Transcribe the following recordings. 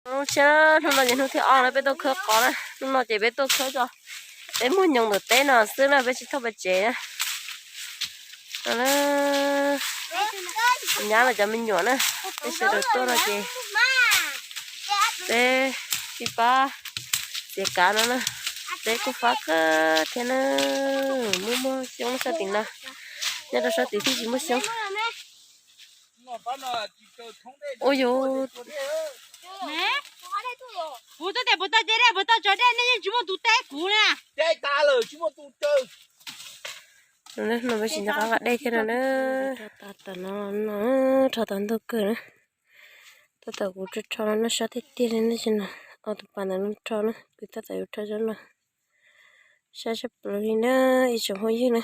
Hnub tshiab, hnub no ces hnub thib ob na peb tuaj khawb qos na. Hnub no ces peb tuaj khawb tso, peb muag nyoos ntawm teb no xwb na, peb tsis thauj peb tsev na. No na, nyab los cov me nyuam na, peb sawv daws tuaj no ces peb ib pab txiav kav no na. Teb kuj fab kawg thiab na, muaj muaj xyoob sab tim no, nyob rau sab tid thiaj tsis muaj xyoob. Ua yus, kuv twb tias puas tau ce dej, puas tau tso dej, nej yeej tsis muaj tus teb kuv na. No peb tsis nco qab nqa dej thiab no na. Rho tas tom no, no, rho tas ntug kawg na. Tab tom kuv rho rho no sab tiag tiag li na, tsis no, ob tus pas ntawd no rho na, kuv tab tom yuav rho cov no sab sab plaws li na, ib tsoom phooj ywg na.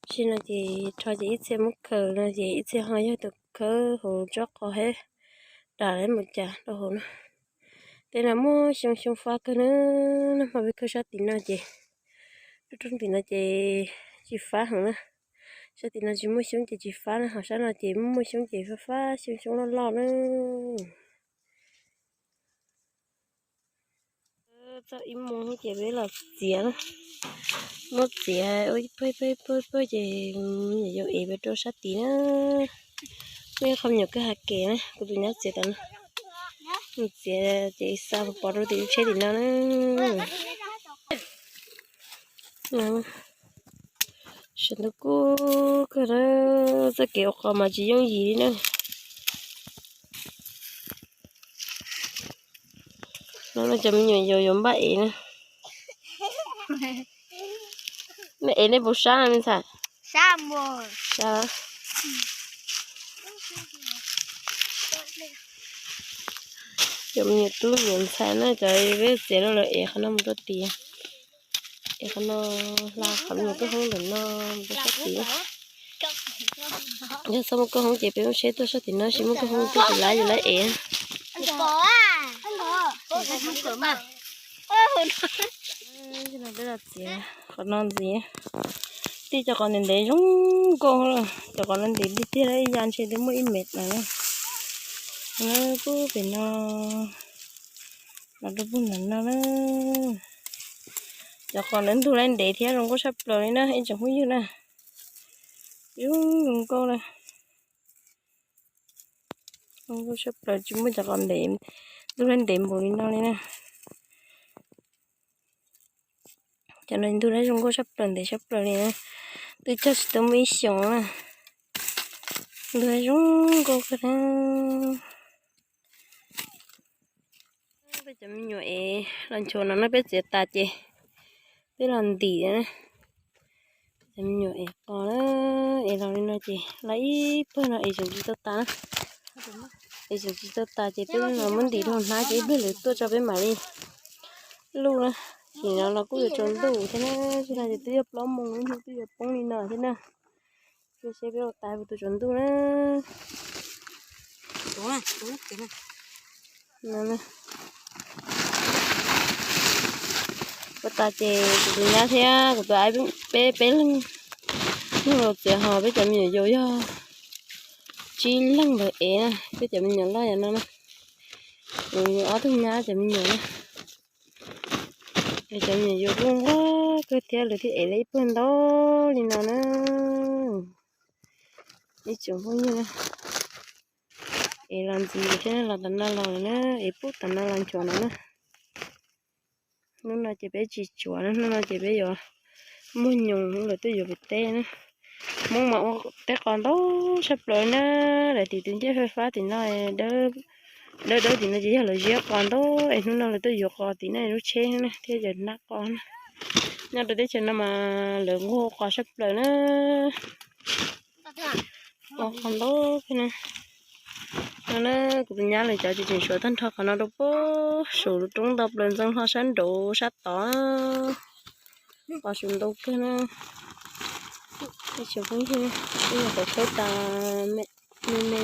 Tam sim no ces rho ces ib txhia muab khaws no ces ib txhia ho yog tus khawb hauv tsob qos thiab, dam li mus cas rau hauv no. Tej no muaj xyoob xyoob fab kawg na, nag hmo peb khawb sab tim no ces, lub roob tim no ces tsis fab heev na. Sab tim no tsis muaj xyoob ces tsis fab na, ho sab no ces muaj muaj xyoob ces fab fab xyoob xyoob loj loj na. Txog ib moos ces peb los txiav na, muab txiav ua ib pawg ib pawg ib pawg ces yuav ev pem rau sab tid na. Muaj ib qho me nyuam kwj ha kev na, kuv tus nyab txiav tas no, nws txiav ces xa pov rau tim lub tsheb tim no na. Sawv ntxov kub kawg na, txoj kev ua qos mas tsis yooj yim li na. No no cov me nyuam yaus yuav npaj ev na. Nej ev nej puas sab no me ntxhais? Sab. Cov me nyuam tub me nyuam ntxhais na, cov peb txiav no lawv ev qhov no mus rau tid. Es qhov no hla qhov me nyuam kwj hoob ntawm no mus rau sab tid. Yog txhob muaj kwj hoob ces peb lub tsheb tuaj sab tim no, tsis muaj kwj hoob tuaj tim lawv yuav lawv ev. Peb los txiav qhov no ntxiv. Tij cov qos ntev ntev zoo nkauj, cov qos no ntev tiag tiag, ib ya ntshe twb muaj ib mev lawm na. Pub pem no, los rau pug ntawm no na. Cov qos ntawd ntug lawm ntev thiab zoo nkauj tshaj plaws li na ib tsoom phooj ywg na. Zoo zoo nkauj na. Zoo nkauj tshaj plaws, tsis muaj cov qos ntev, ntug lawm ntev npaum li no li na. Cov no ntug lawm zoo nkauj tshaj plaws, ntev tshaj plaws li na. Twb cog tsis tau muaj ib xyoos na. Ntug lawm zoo nkauj kawg na. Peb cov me nyuam es los nchuav no na, peb txiav tas ces peb los ntim na. Cov me nyuam es qos na, es los li no ces los ib pawg no es tseem tsis tau tas na. Es tseem tsis tau tas ces peb los muab ntim rau hnab ces ib pliag lawv tuaj tso peb mam li luj na. Sim no los kuj yuav tsaus ntuj thiab na, tsis no ces twb yog plaub moos, ib hnub twb yuav poob li no thiab na. Peb seb peb ua tas kuv tus tsaus ntuj na. Ua tas ces kuv tus nyab thiab kuv tus aib peb peb leeg nyob los txiav, ho peb cov me nyuam yaus yog tsib leeg ntawd ev na, peb cov me nyuam loj yom no na. Kuv ob tug nyab cov me nyuam na. Es cov me nyuam yaus kuj nquag kawg thiab, lawv thiaj ev tau ib pawg ntau li no na. Ib tsoom phooj ywg na, es los ntxiv thiab, los tom no los na, es pub tom no los nchuav no na. Hnub no ces peb tsis tsuav na, hnub no ces peb yuav muag nyoos lawv tuaj yuav pem teb na. Hmoob mas ua teb qos ntau tshaj plaws na, daim tim tus ncej fab fab tim no, dawb dawb tim no ces yog lawv ziab qos ntau, es hnub no lawv tuaj yuav qos tim no lub tsheb na thiab yawm nab qos na. Nyob rau teb chaws no mas lawv nquag ua qos tshaj plaws na. Ua qos ntau kawg na. No na, kuv tus nyab lawv cov ces tseem suav tag nrho qhov no rau pem saum lub roob ntau plaws ntxeev hlo sab nraud sab tod. Qos suav ntau kawg na. Ib tsoom phooj ywg, ib nyuag qhov khawb tas me me no.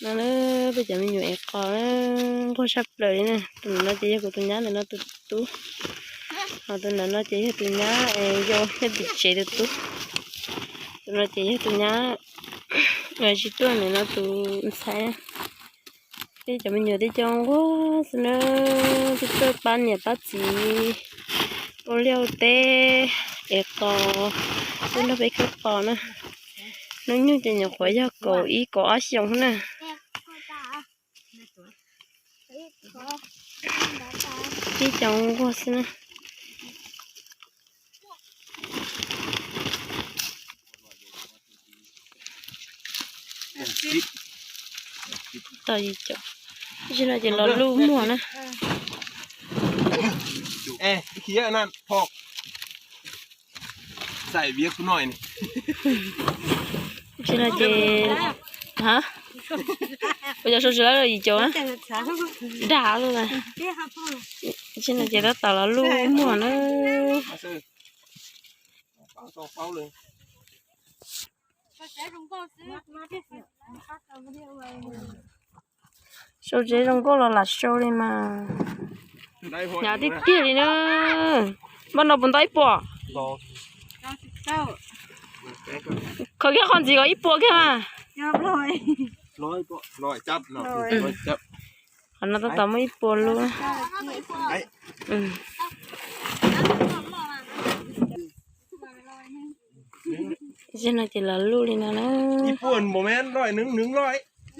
No na, peb cov me nyuam ev qos na, nquag tshaj plaws li na. Tus ntawm no ces yog kuv tus nyab ntawm no tus tub, ho tus ntawm no ces yog tus nyab yau nyob tim tsev tus tub. Tus no ces yog tus nyab, tsis tuaj ntawm no tus ntxhais. Peb cov me nyuam tib co nquag xwb na, twb tuaj pab niam pab txiv ua liaj ua teb, ev qos, tuaj nrog peb khawb qos na. Hnub nyoog ces nyuam qhuav yog kaum ib kaum ob xyoos na. Tib co nquag xwb na. Tau yim caum. Tab sis no ces los luj muag na. Tab sis no ces, ha, ua cas sau tsis laib los yim caum na. Dag lawm. Tab sis no ces tab tom los luj muag na. Sau tsev zoo nkauj los lam sau li mas. Hnyav tiag tiag li na. Npaj no puas ntau ib puas? Khaws kiag qhov ntxiv kom ib puas kiag mas. Qhov no tab tom muaj ib puas lub. Zej no ces los luj li no na.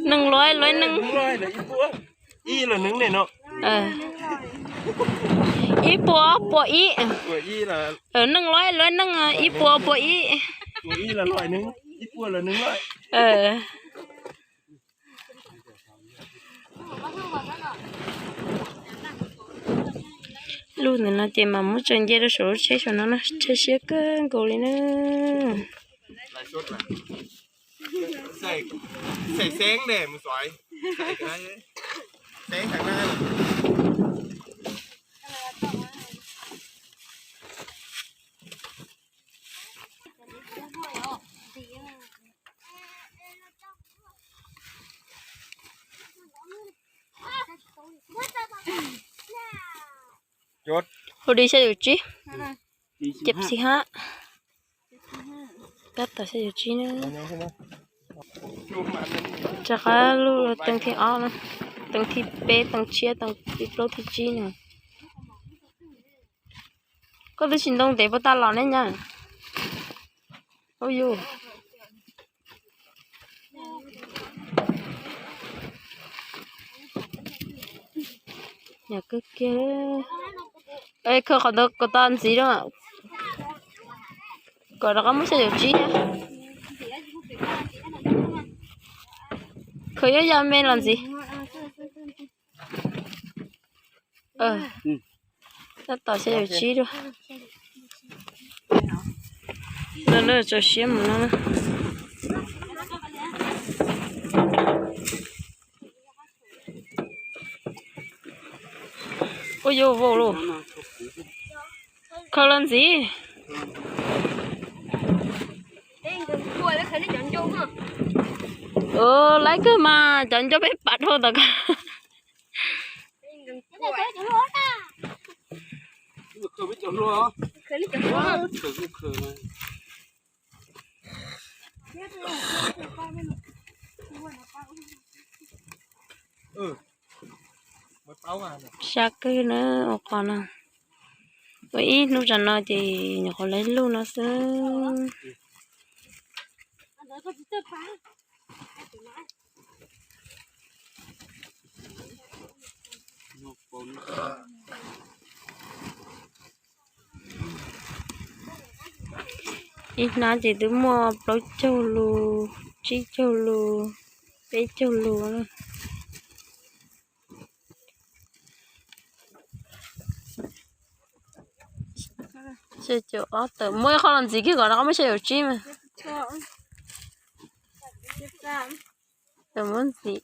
Neeg loib, loib neeg. Ib puas puas ib. Neeg loib, loib neeg, ib puas puas ib. Luj ntawm no ces mam muab tso nce rau saum lub tsheb saum no na, tsheb siab kawg nkaus li na. Hu di xya caum tsib, ceb xi hab, tab tom xya caum tsib na. Rov qab lub teev thib ob na, teev thib peb, teev tshiab, teev thib plaub, thib tsib na. Koj twb tsis ntoo ntev puas tas los ne nyab? Ub yus. Nyam kawg kiag. Khaws qhov ntawd kom tau ntxiv na. Kom rov qab muab xya caum tsib na. Khaws ib yam me los ntxiv. Tab tom xya caum tsib dua. Lawv tso siab mus no. Ua yuav vau lauj. Khaws los ntxiv. Laib kawg mas cov ncauj peb pam dhau tom ko. Sab kawg na, ua qos no. Ua ib hnub tsam no ces nyuam qhuav laib luj no xwb. Ib hnab ces twb muaj plaub caug lus, tsib caug lus, peb caug lus na. Xya caum ob tawm, muab ib qho los ntxiv kiag kom rov qab muab xya caum tsib mas. Tawm muab ntxiv.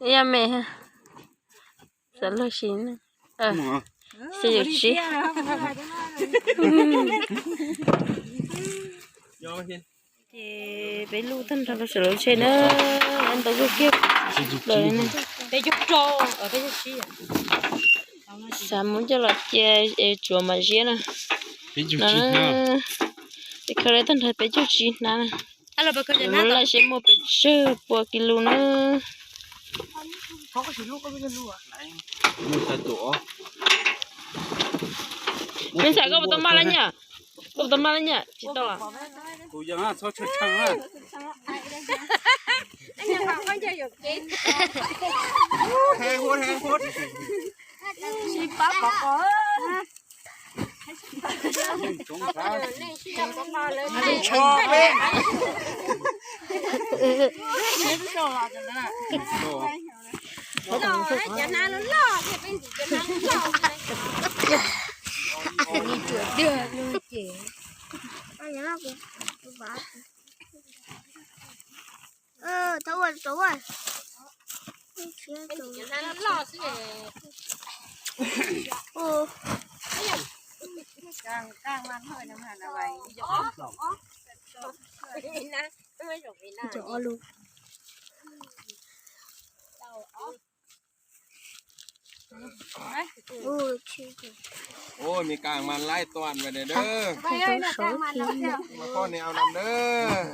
Ib yam me ha. Xav lug si na. Xya caum tsib. Ces peb luj tag nrho rau saum lub tsheb na, ntau kawg kiag plaws li na. Peb caug rau, peb caug tsib. Xav muab coj los cia es tsuav mam ziab na. Peb caug tsib hnab. Es khaws li tag nrho peb caug tsib hnab na. Laj seb muaj pes tsawg pua kis lus na. Me ntxhais, koj puas tau maj laj nyiaj? Koj puas tau maj laj nyiaj? Tsis tau los? Ua, me kaas mas laib tuaj mas dawb. Mas koj ne au nam dawb.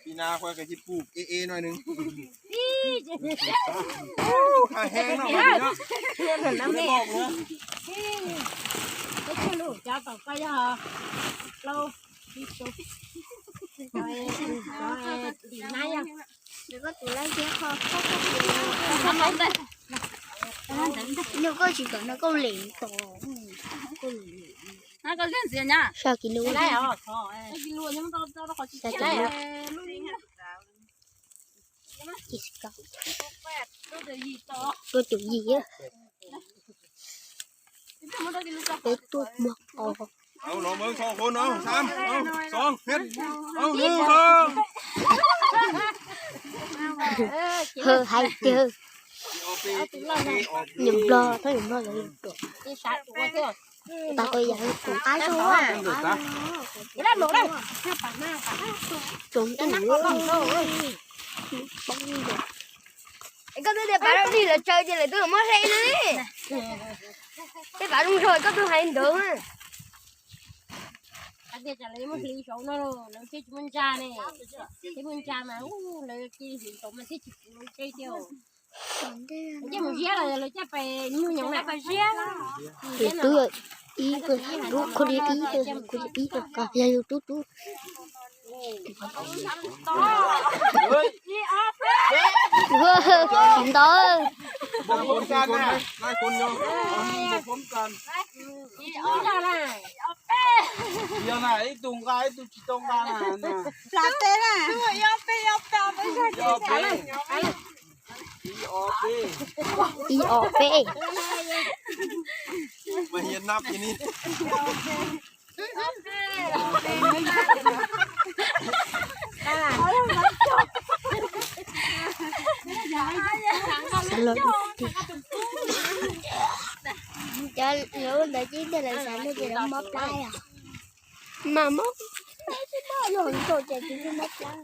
Pi na khuaj koj cia pum e e no nws. Hais heev no. Nws koj tsis kom no koj lem tos, koj lem. Sa kis lus, sa kis lus. Rau caum yim, peb tuaj muag qos. Hais tiag, nws nplog, thaum nws nplog yog yus tuam. Tas ko yam kuv qab zog. Tsoom tub, poob ntawd. Koj twb tias pav zoo dig los tsaws ces lawv twb muab hle no li. Tej pav zoo zog koj twb hais ntawd. Tias tsam lawv muab hliv saud no, lawv thiaj tsis muaj ntsa ne. Thiaj muaj ntsa mas lawv cia hliv saud mas thiaj tsis puv lub tsheb thiab. Ces mus ziab los lawv coj pes nyuag nyoos na. Tus tub ib, tus tub kho li ib, tus kho li ib, tus kho yog yus tub tub. Ntawd. Ib tug nqa ib tug tsis tau nqa na. Ib ob peb. Xav los ib tiag. Cov lawv ntawd ces lawv xav nug tias lawv mob plab os. Mas mob, yog nkaus ces tsis mob plab.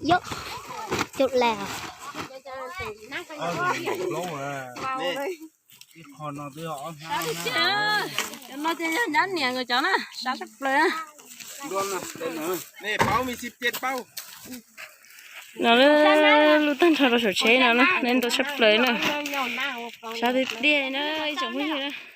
Yog, cov las. No ces yog nyab niam nkawd cov na, sab tshaj plaws. No lub tag nrho rau saum tsheb no na, nej ntau tshaj plaws na. Sab tiag tiag na ib tsoom phooj ywg na.